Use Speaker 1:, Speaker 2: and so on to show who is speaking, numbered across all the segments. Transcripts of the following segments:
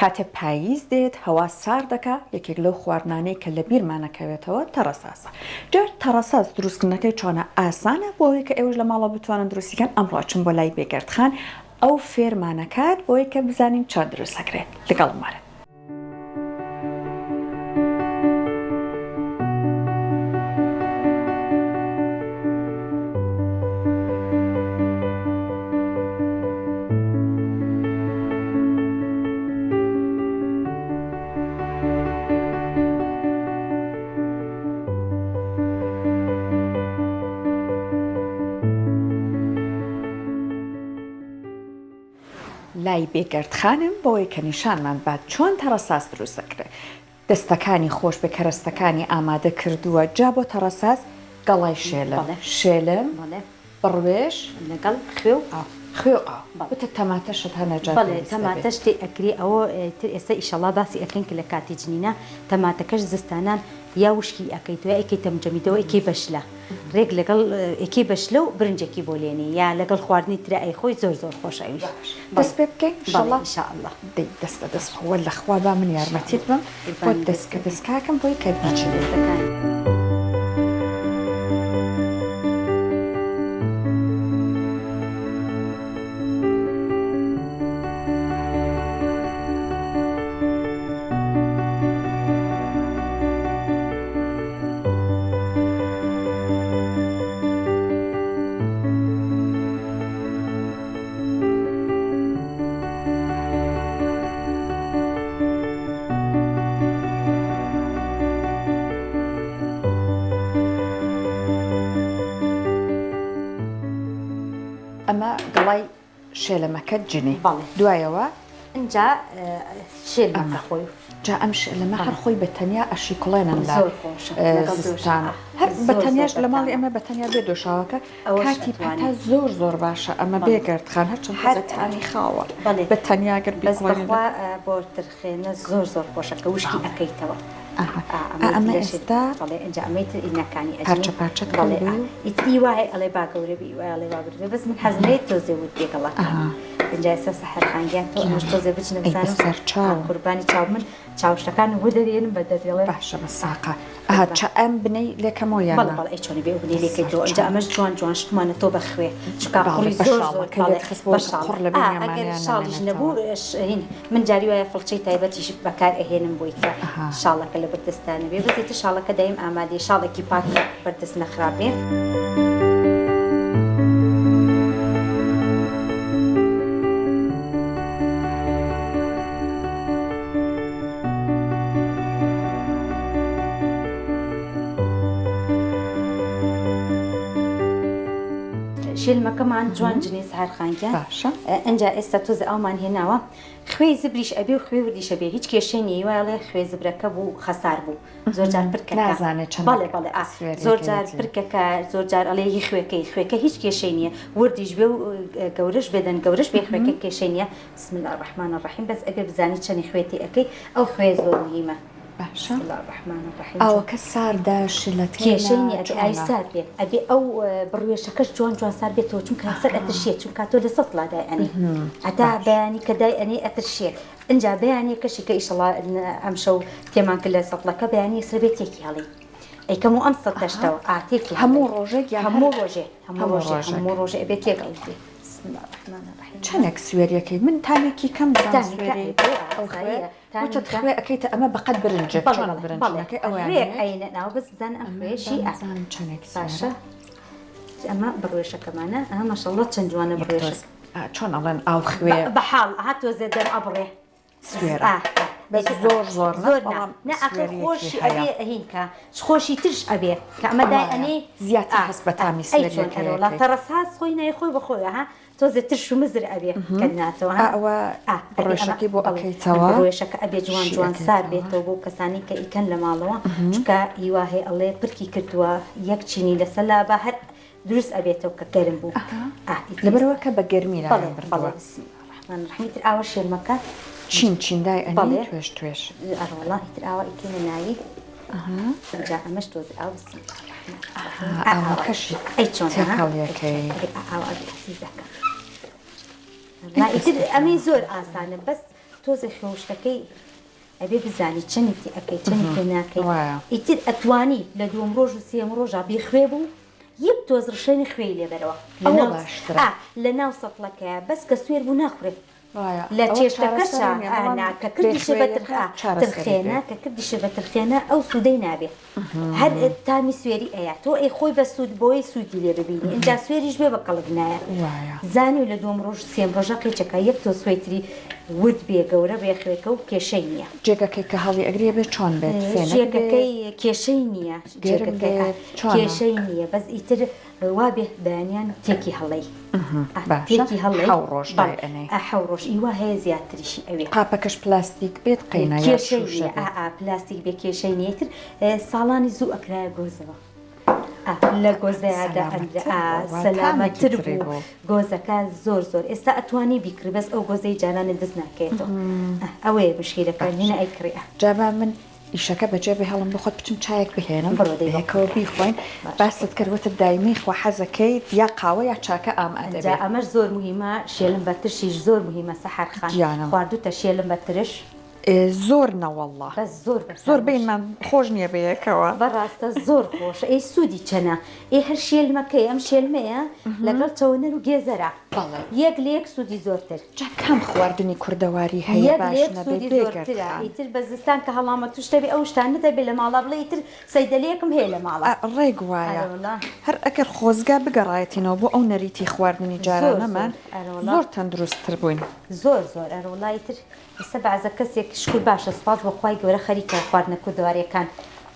Speaker 1: کاتێ پاییز دێت هەوا ساردەکا یەکێک لەو خواردنانەی کە لە بیرمان ئەکەوێتەوە تەڕەساسە جا تەڕەساس دروستکردنەکەی چۆنە ئاسانە بۆ ئەوەی کە ئێوەش لە ماڵەوە بتوانن دروستی کەن ئەمڕۆ ئەچم بۆ لای بێگەرد خان ئەو فێرمان ئەکات بۆ ئەوەی کە بزانین چۆن دروست ئەکرێت لەگەڵم وەرن. لای بێگەرد خانم بۆی کە نیشانمان بات چۆن تەڕەساس دروست دەکرێت دەستەکانی خۆش بێ کەرەستەکانی ئامادە کردووە جا بۆ تەڕەساس گەڵای شێلم شێلم بڕوێش
Speaker 2: لەگەڵ خوێ و ئاو.
Speaker 1: خوێ و ئاو وتت تەماتەشت هەنە جا
Speaker 2: بەڵێ پێویستە بێ. تەماتەش تێ ئەکرێ ئەوە تر ئێستا ئیشەڵا باسی ئەکەین کە لە کاتی جنینە تەماتەکەش زستانان یا وشکی ئەکەیت و یا ئەیکەیتە مجەمیدەوە ئەیکەی بە شلە رێک لەگەڵ ئەیکەی بە شلە و برنجەکی بۆ لێنێ یا لەگەڵ خواردنی ترا ئەیخۆی زۆر زۆر خۆشە ئەویش
Speaker 1: باش دەست پێ بکەین
Speaker 2: بەڵێ
Speaker 1: ئیشەڵا
Speaker 2: ئیشاڵڵا.
Speaker 1: دەی دەستە دەست خۆ وەللە خوا با من یارمەتیت بم بۆت دەسکە دەسکاکەم بۆی کە بیچنی. ئەمە گەڵای شێلەمەکەت جنی
Speaker 2: بەڵێ
Speaker 1: دوایەوە
Speaker 2: ئینجا شێلمەکە خۆی
Speaker 1: جا ئەم شێلەمە هەر خۆی بە تەنیا ئەشی کوڵێنن لە
Speaker 2: زۆر خۆشە لەگەڵ
Speaker 1: زستان هەر بە تەنیاش لە ماڵی ئەمە بە تەنیا بێ دۆشاوەکە کاتی پەتا زۆر زۆر باشە ئەمە بێگەرد خان هەرچەند
Speaker 2: هەر
Speaker 1: تامی خاوە بە تەنیا گەر
Speaker 2: بەس بەخوا بۆ ترخێنە زۆر زۆر خۆشە کە وشکی ئەکەیتەوە
Speaker 1: ئەمە ئێستا
Speaker 2: بەڵێ ئینجا ئەمەی تر ئینەکانی
Speaker 1: پارچە پارچە
Speaker 2: بەڵێ ئیتری وایە ئەڵێ با گەورە بی وایە ئەڵێ با بردێ بەس من حەزم لێ تۆزێ ورد بێ گەڵاکان ئینجا ئێستا سەحەر خان گیان تۆ ئەمەش تۆزێ بچنە بزانم
Speaker 1: سەرچاو
Speaker 2: قوربانی چاو من چاوشتەکانم بۆ دەرێنم بە دەردێڵێ
Speaker 1: باشە بە ساقە ئەها چە ئەم بنەی لێکەمەوە یان
Speaker 2: بەڵێ بەڵێ ئەی چۆنی بێ ئەو بنەی لێکەیتەوە ئینجا ئەمەش جوان جوان شتمانە تۆ بە خوێ چونکە قوڕی زۆر زۆر
Speaker 1: کە لێت خست بۆ قوڕ لە
Speaker 2: بەینیان ئەگەر شاڵیش نەبوو هین من جاری وایە فڵچەی تایبەتیش بەکار ئەهێنم بۆی کە شاڵەکە لە بەردەستان بێ بەس ئیتر شاڵەکە دایم ئامادەی شاڵێکی پاک بەردەست نەخراپ بێ. شێلمەکەمان جوان جنێ سەحەر خان گیان
Speaker 1: باشە
Speaker 2: ئەنجا ئێستا تۆزێ ئاومان هێناوە خوێی زبریش ئەبێ و خوێ وردیش ئەبێ هیچ کێشەی نییە هیوای ئەڵێ خوێ زبرەکە بوو خەسار بوو زۆر جار پرکەکە
Speaker 1: نازانێ چەند
Speaker 2: بەڵێ بەڵێ ئا زۆر جار پرکەکە زۆر جار ئەڵێ هی خوێکەی خوێکە هیچ کێشەی نییە وردیش بێ و گەورەش بێ دەن گەورەش بێ خوێکە کێشەی نییە بسم الله الرحمن الرحیم بەس ئەبێ بزانی چەنی خوێ تێ ئەکەی ئەو خوێ زۆر مهیمە
Speaker 1: باشە
Speaker 2: بسم الله الرحمن الرحیم
Speaker 1: ئاوەکە ساردە شلەتێنە
Speaker 2: کێشەی نییە ئەبێ ئاوی سارد بێ ئەبێ ئەو بڕوێشەکەش جوان جوان سارد بێتەوە چونکە سەر ئەترشێت چونکە تۆ لە سەتڵا دای ئەنێ هەتا بەیانی کە دای ئەنێ ئەترشێت ئینجا بەیانیەکەشی کە ئیشەڵا ئەمشەو تێمان کرد لە سەتڵەکە بەیانی یەکسەر بێ تێکی هەڵی ئەیکەم و ئەم سەتەشتەوە ئا تێکی
Speaker 1: هەموو ڕۆژێک یان
Speaker 2: هەموو ڕۆژێ هەموو ڕۆژێ هەموو ڕۆژێ ئەبێ تێکەڵ بێ بسم الله الرحمن الرحیم
Speaker 1: چەندێک سوێریەکەی من تامێکی کەم بزانم سوێری ئەو خوێ وتت خوێ ئەکەیتە ئەمە بەقەد برنجێک چۆن برنج نەکەی ئەوەیان
Speaker 2: خوێ ئەینە ناو بەس بزانە ئەم خوێشی
Speaker 1: بزانم چەندێک
Speaker 2: باشە ئەمە بڕوێشەکەمانە ئەها ماشەڵڵا چەند جوانە بڕوێشەکە
Speaker 1: چۆن ئەڵێن ئاو خوێ
Speaker 2: بەحاڵ ها تۆزێ دەم ئەبڕێ
Speaker 1: سوێرە بەس زۆر زۆر
Speaker 2: زۆر نا ئەخر خۆشی ئەبێ هینکە خۆشی ترش ئەبێ کە ئەمە دای ئەنێ
Speaker 1: زیاتر هەست بە تامی سوێریەکەی
Speaker 2: ئەرۆڵا تەڕەساز خۆی نای خۆی بەخۆیە ها تۆزێ ترش و مزر ئەبێ کە ناتەوە ها
Speaker 1: ئەوە بڕێشەکەی بۆ ئەکەیتەوە
Speaker 2: بڕێشەکە ئەبێ جوان جوان سار بێتەوە بۆ کەسانی کە ئیکەن لە ماڵەوە چونکە هیوا هەیە ئەڵێ پرکی کردووە یەک چینی لەسەر لابا هەر دروست ئەبێتەوە کە گەرم بوو
Speaker 1: لەبەرەوە کە بە گەرمی لایان بردووە
Speaker 2: الرحمن الرحیم ئیتر ئاوە شێلمەکە
Speaker 1: چین چین دای ئەنێی توێژ توێژ
Speaker 2: ئەڕۆڵا ئیتر ئاوا ئیکەینە ناوی ئینجا ئەمەش تۆزێ ئاو بسم الله الرحمن الرحیم
Speaker 1: ئاوەکەشی
Speaker 2: ئەی چۆن
Speaker 1: تێکەڵیەکەی
Speaker 2: ئاوا ئەبێ عەزیزەکەم ئیتر ئەمەی زۆر ئاسانە بەس. تۆزێ خوێوشکەکەی ئەبێ بزانی چەنی تێ ئەکەی چەنی تێ ناکەی ئیتر ئەتوانی لە دووەم ڕۆژ و سێیەم ڕۆژا بێ خوێ بوو یەک تۆز ڕشێنی خوێی لێ بەرەوە لە ناو سەتڵەکەیە بەس کە سوێر بوو ناخورێ لە چێشتەکەشا نا کە کردیشە بە ترخێنە کە کردیشە بە ترخێنە ئەو سوودەی نابێ هەر تامی سوێری ئەیا تۆ ئەی خۆی بە سوود بۆی سوودی لێ ببینی ئینجا سوێریش بێ بە کەڵک نایە زانی و لە دووەم ڕۆژ سێم ڕۆژە قیچەکە یەک تۆ سوێی تری ورد بێ گەورە بێ خوێکە و کێشەی نییە.
Speaker 1: جێگەکەی کە هەڵی ئەگری ئەبێ چۆن بێت فێنک بێت؟
Speaker 2: جێگەکەی کێشەی نییە
Speaker 1: گەرم بێت چۆنە؟
Speaker 2: کێشەی نییە بەس ئیتر وا بێ بەیانیان تێکی هەڵەی
Speaker 1: تێکی هەڵەی حەو ڕۆژ دای ئەنێی
Speaker 2: حەو ڕۆژ ئی وا هەیە زیاتریشی ئەوێ
Speaker 1: قاپەکەش پلاستیک بێت قەینا یا شووشە بێت؟
Speaker 2: ئا پلاستیک بێ کێشەی نییە ئیتر ساڵانی زوو ئەکرایە گۆزەوە لە گۆزەیا دائەنرا سەلامەتر بوو گۆزەکە زۆر زۆر ئێستا ئەتوانی بیکڕی بەس ئەو گۆزەی جانانت دەست ناکەوێتەوە ئەوەیە مشکیلەکە نە ئەیکڕی
Speaker 1: جا با من ئیشەکە بەجێ بهێڵم بۆ خۆت بچم چایەک بهێنم
Speaker 2: بڕۆ دەی
Speaker 1: بەیەکەوە بیخۆین باست کرد وتت دایمەی خوا حەزەکەیت یا قاوە یا چاکە ئامادە
Speaker 2: جا ئەمەش زۆر مهمە شێلم بە ترشیش زۆر مهمە سەحەر خان
Speaker 1: گیانم
Speaker 2: خواردوتە شێلم بە ترش؟
Speaker 1: زۆر نەوەڵڵا
Speaker 2: بەس زۆر بەتامە
Speaker 1: زۆر بەینمان خۆش نییە بەیەکەوە.
Speaker 2: بەڕاستە زۆر خۆشە ئەی سوودی چەنە ئێ هەر شێلمەکەی ئەم شێلمەیە لەگەڵ چەوەنەر و گێزەرە
Speaker 1: بەڵێ.
Speaker 2: یەک لە یەک سوودی زۆرتر.
Speaker 1: جا کام خواردنی کوردەواری هەیە
Speaker 2: یەک لە
Speaker 1: باش
Speaker 2: یەک
Speaker 1: نەبێ
Speaker 2: سوودی
Speaker 1: بێگەرد
Speaker 2: زۆرترە
Speaker 1: خان.
Speaker 2: ئیتر بە زستان کە هەڵامەت توش دەبێ ئەو شتانە دەبێ لە ماڵا بڵێ ئیتر سەیدەلەیەکم هەیە لە ماڵا.
Speaker 1: ئا ڕێک وایە
Speaker 2: ئەرەوەڵا.
Speaker 1: هەر ئەگەر خۆزگا بگەڕایەتینەوە بۆ ئەو نەریتی خواردنی
Speaker 2: زۆر زۆر
Speaker 1: جارانەمان
Speaker 2: ئەرەوەڵا.
Speaker 1: زۆر تەندروست تر بووین.
Speaker 2: زۆر زۆر ئەرەوەڵا ئیتر ئێستا بەعزە کەسێک شکور باشە سوپاس بۆ خوای گەورە خەریکە خواردنە کوردەواریەکان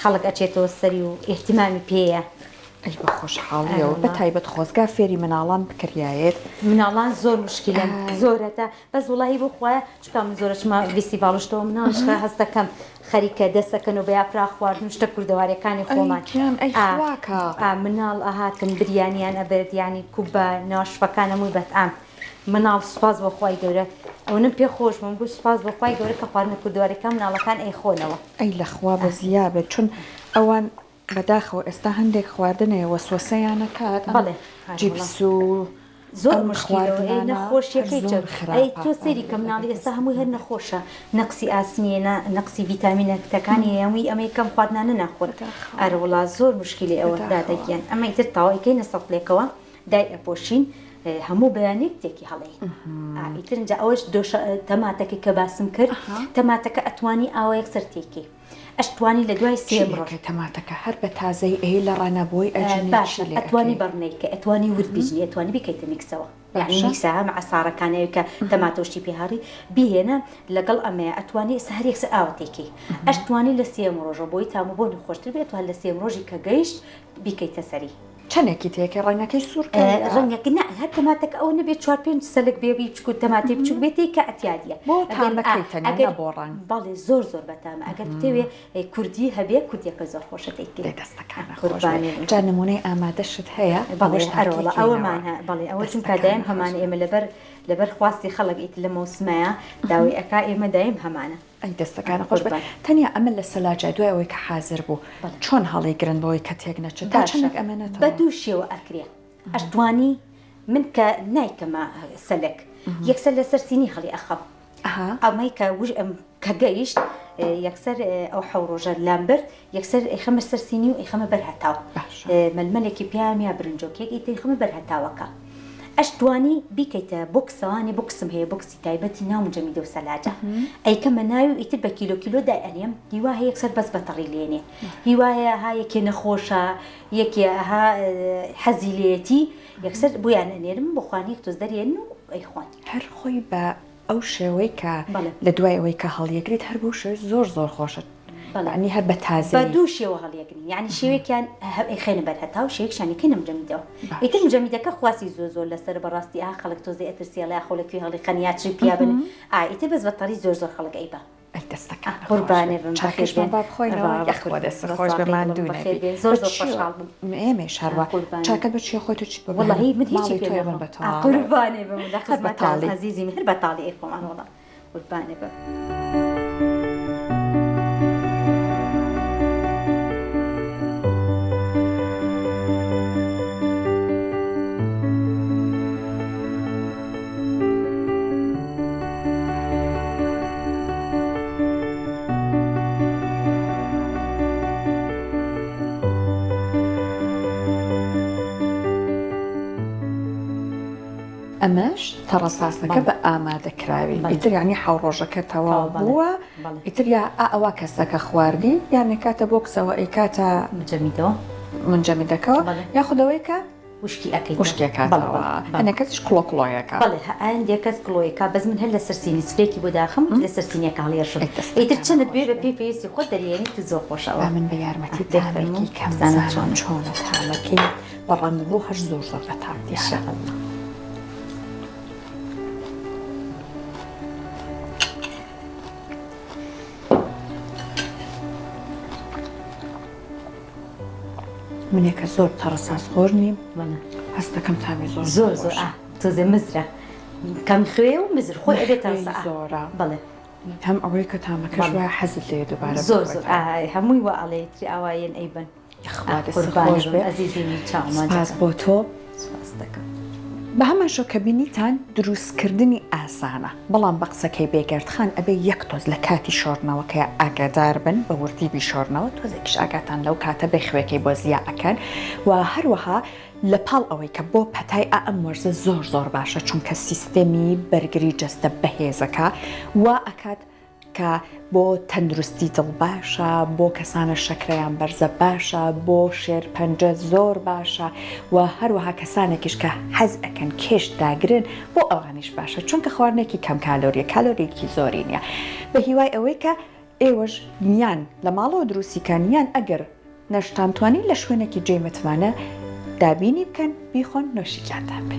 Speaker 2: خەڵک ئەچێتەوە سەری و ئیهتیمامی پێیە.
Speaker 1: ئەی بە خۆشحاڵیەوە بە تایبەت خۆزگا فێری مناڵان بکریایەت.
Speaker 2: مناڵان زۆر موشکیلەن زۆر هەتا بەس وەڵاهی بۆ خوایە چونکە من زۆر ئەچمە ڤیستیڤاڵ و شتەوە مناڵیش کە هەستەکەم خەریکە دەست ئەکەن و بە یاپراخ خواردن و شتە کوردەواریەکانی خۆمان
Speaker 1: ئەی گیان ئەی خواکە.
Speaker 2: ئا مناڵ ئەهاتن بریانیان ئەبرد یانی کوبە ناشفەکان هەمووی بەتام مناڵ سوپاس بۆ خوای گەورە ئەونەم پێ خۆش بووم گوت سوپاس بۆ خوای گەورە کە خواردنە کوردەواریەکان مناڵەکان ئەیخۆنەوە.
Speaker 1: ئەی لەخوا بەزیا بێت چون ئەوان بەداخەوە ئێستا هەندێک خواردن هەیە وەسوەسەیان ئەکات ئەم
Speaker 2: بەڵێ ئەرێ وەڵا
Speaker 1: جیپس و
Speaker 2: زۆر
Speaker 1: ئەم
Speaker 2: موشکیلە ئەی
Speaker 1: خواردنانە هەر
Speaker 2: نەخۆشیەکەی
Speaker 1: زۆر
Speaker 2: چەند ئەی
Speaker 1: خراپە
Speaker 2: تۆ سەیری کە مناڵی ئێستا هەمووی هەر نەخۆشە نەقسی ئاسنیە نە نەقسی ڤیتامینەکتەکانی هەیە هەمووی ئەمەی کەم خواردنانە ناخۆن
Speaker 1: بەداخەوە
Speaker 2: ئەرێ وەڵا زۆر موشکیلەی ئەوە دادە
Speaker 1: بەداخەوە
Speaker 2: گیان ئەمە ئیتر تەواو ئەیکەینە سەتڵێکەوە دای ئەپۆشین هەموو بەیانێک تێکی هەڵێ ئیتر جا ئەوەش دۆشە تەماتەکەی کە باسم کرد تەماتەکە ئەتوانی ئاوە یەکسەر تێکی ئەشتوانی لە دوای سێ ڕۆژ
Speaker 1: تەماتەکە هەر بە تازەی ئەی لە ڕەنە بۆی ئەجنی
Speaker 2: باشە ئەتوانی بەڕنەیکە ئەتوانی ورد بیجنی ئەتوانی بیکەیتە میکسەوە یعنی میکسە هەم عەسارەکانەوە کە تەماتۆشتی پێهاڕی بیهێنە لەگەڵ ئەمەیە ئەتوانی ئێستا هەر یەکسەر ئاوە تێکی ئەشتوانی لە سێم ڕۆژە بۆی تام و بۆنی خۆشتر بێت لە سێم ڕۆژی کە گەیشت بیکەیتە سەری.
Speaker 1: چەنێکی تێکەی ڕەنگەکەی سوور کە یا؟
Speaker 2: ڕەنگەکە نا هەر تەماتەکە ئەوە نەبێت چوار پێنج سەلک بێ بی بچوک تەماتەی بچوک بێت کە ئەتیادیە
Speaker 1: بۆ تامەکەی تەنیا نا بۆ ڕەنگ.
Speaker 2: بەڵێ زۆر زۆر بەتامە ئەگەر بتەوێ کوردی هەبێ کوردیەکە زۆر خۆشە دەیکەی.
Speaker 1: دەی دەستەکانت خۆش بێ جا نمونەی ئامادەشت هەیە
Speaker 2: بەڵێ ئەرەوەڵا ئەوەمان هە بەڵێ ئەوە چونکە دایم هەمانە ئێمە لەبەر لەبەر خواستی خەڵک ئیتر لە مەوسمەیە داوای ئەکا ئێمە دایم هەمانە.
Speaker 1: ئەی دەستەکانت خۆش بێت تەنیا ئەمە لە سەلاجە دوای ئەوەی کە حازر بوو چۆن هەڵیگرن بەوەی کە تێک نەچێت تا چەندێک ئەمێنێتەوە؟
Speaker 2: بە دوو شێوە ئەکرێ ئەشتوانی من کە نایکەمە سەلک یەکسەر لەسەر سینی هەڵی ئەخەم ئەمەی کە وش کە گەیشت یەکسەر ئەو حەو ڕۆژە لام برد یەکسەر ئەیخەمە سەر سینی و ئەیخەمە بەر هەتاو مەلمەلێکی پیام یا برنجۆکێک ئیتر ئەیخەمە بەر هەتاوەکە ئەشتوانی بیکەیتە بۆکسەوانی بۆکسم هەیە بۆکسی تایبەتی ناو مجەمیدە و سەلاجە ئەیکەمە ناوی و ئیتر بە کیلۆ کیلۆ دای ئەنێم هیوا هەیە یەکسەر بەس بە تەڕی لێنێ هیوا هەیە ها یەکێ نەخۆشە یەکێ ها حەزی لێیەتی یەکسەر بۆیان ئەنێرم بۆ خوانی یەک تۆز دەرێن و ئەیخۆن.
Speaker 1: هەر خۆی بە ئەو شێوەی کە لە دوای ئەوەی کە هەڵیەگریت هەر بەو شێوەی زۆر زۆر خۆشە یانی هەر بە تازەیی.
Speaker 2: بە دوو شێوە هەڵیەگرین یانی شێوەیەکیان ئەیخەینە بەر هەتاو شێوەیەکیشیان ئەیکەینە مجەمیدەوە ئیتر مجەمیدەکە خواسی زۆر زۆر لەسەرە بەڕاستی ئا خەڵک تۆزێ ئەترسێ ئەڵێ ئاخۆ لە کوێ هەڵیخەن یا چی پیا بن ئا ئیتر بەس بە تەڕی زۆر زۆر خەڵک ئەیبا.
Speaker 1: ئەی دەستەکانت خۆش
Speaker 2: قوربانێ
Speaker 1: بێت
Speaker 2: بم بەخێر
Speaker 1: چاکەشمان
Speaker 2: بێن
Speaker 1: با بخۆینەوە
Speaker 2: بابە
Speaker 1: یاخوا دەستت خۆش بێ
Speaker 2: ساقی دڵم
Speaker 1: ماندوو
Speaker 2: بەخێر
Speaker 1: نەبی
Speaker 2: بێن زۆر
Speaker 1: بە
Speaker 2: زۆر
Speaker 1: چیەوە
Speaker 2: خۆشحاڵ بووم
Speaker 1: ئێمەیش هەروا
Speaker 2: قوربانێ
Speaker 1: چاکەت بە چیە خۆی تۆ چیت بۆ
Speaker 2: وەڵاهی
Speaker 1: بهێنم
Speaker 2: من هیچی
Speaker 1: ماڵی
Speaker 2: پێ
Speaker 1: تۆیە من
Speaker 2: ناخۆم
Speaker 1: بە
Speaker 2: ئا
Speaker 1: تەواوی
Speaker 2: قوربانێ بم لە
Speaker 1: هەر
Speaker 2: خزمەتان
Speaker 1: بەتاڵی.
Speaker 2: ئەزیزی من هەر بەتاڵی ئەیخۆمان وەڵا قوربانێ بم.
Speaker 1: ئەمەش تەڕەساسەکە بە ئامادەکراوی ئیتر یانی حەو ڕۆژەکە تەواو بووە ئیتر یا ئا ئەوە کەسەکە خواردی یان ئەیکاتە بۆکسەوە ئەیکاتە
Speaker 2: منجەمیدەوە
Speaker 1: منجەمیدەکەوە یاخود ئەوەی کە
Speaker 2: وشکی ئەکەیتەوە.
Speaker 1: وشکی ئەکاتەوە هەنێ کەسیش کڵۆ کڵۆیەکە.
Speaker 2: بەڵێ هەندێ کەس کڵۆیەکا بەس من هەر لەسەر سینی سفرەیەکی بۆ داخم لەسەر سینیەکە هەڵیەڕشم ئیتر چەندت بوێ بە پێی پێویستی خۆت دەریێنیت و زۆر خۆشە ئەوە.
Speaker 1: با من بە یارمەتی تامێکی کەم بزانم چۆنە تامەکەی بە ڕەنگ و ڕوو هەر زۆر زۆر بەتام دیارە. منێکە زۆر تەڕەساس خۆر نیم هەست دەکەم تامی زۆر
Speaker 2: زۆر زۆر تۆزێ مزرە کەم خوێ و مزر خۆی ئەبێت
Speaker 1: زۆرە
Speaker 2: بەڵێ
Speaker 1: هەم ئەوەی کە تامەکەش وایە حەزت لێ دووبارە
Speaker 2: زۆر زۆر هەمووی وا ئەڵێ تری ئاوایەن ئەیبەن
Speaker 1: خوا دەست خۆش بێ
Speaker 2: ئەزیزی چاومان
Speaker 1: سپاس بۆ تۆ
Speaker 2: سپاس دەکەم.
Speaker 1: بە هەمان شێوە کە بینیتان دروستکردنی ئاسانە بەڵام بە قسەکەی بێگەرد خان ئەبێ یەک تۆز لە کاتی شۆردنەوەکەیا ئاگادار بن بە وردی بیشۆرنەوە تۆزێکیش ئاگاتان لەو کاتە بێ خوێکەی بۆ زیا ئەکەن و هەروەها لە پاڵ ئەوەی کە بۆ پەتای ئا ئەم وەرزە زۆر زۆر باشە چونکە سیستەمی بەرگری جەستە بەهێزەکا وا ئەکات کە بۆ تەندروستی دڵ باشە، بۆ کەسانە شەکرەیان بەرزە باشە، بۆ شێرپەنجە زۆر باشە و هەروەها کەسانێکیش کە حەز ئەکەن کێش داگرن بۆ ئەوانیش باشە چونکە خواردنێکی کەم کالۆریە کالۆریەکی زۆری نیە بە هیوای ئەوەی کە ئێوەش یان لە ماڵەوە دروستی کەن یان ئەگەر نەشتانتوانی لە شوێنێکی جێی متمانە دابینی بکەن بیخۆن نۆشی گیانتان بێ.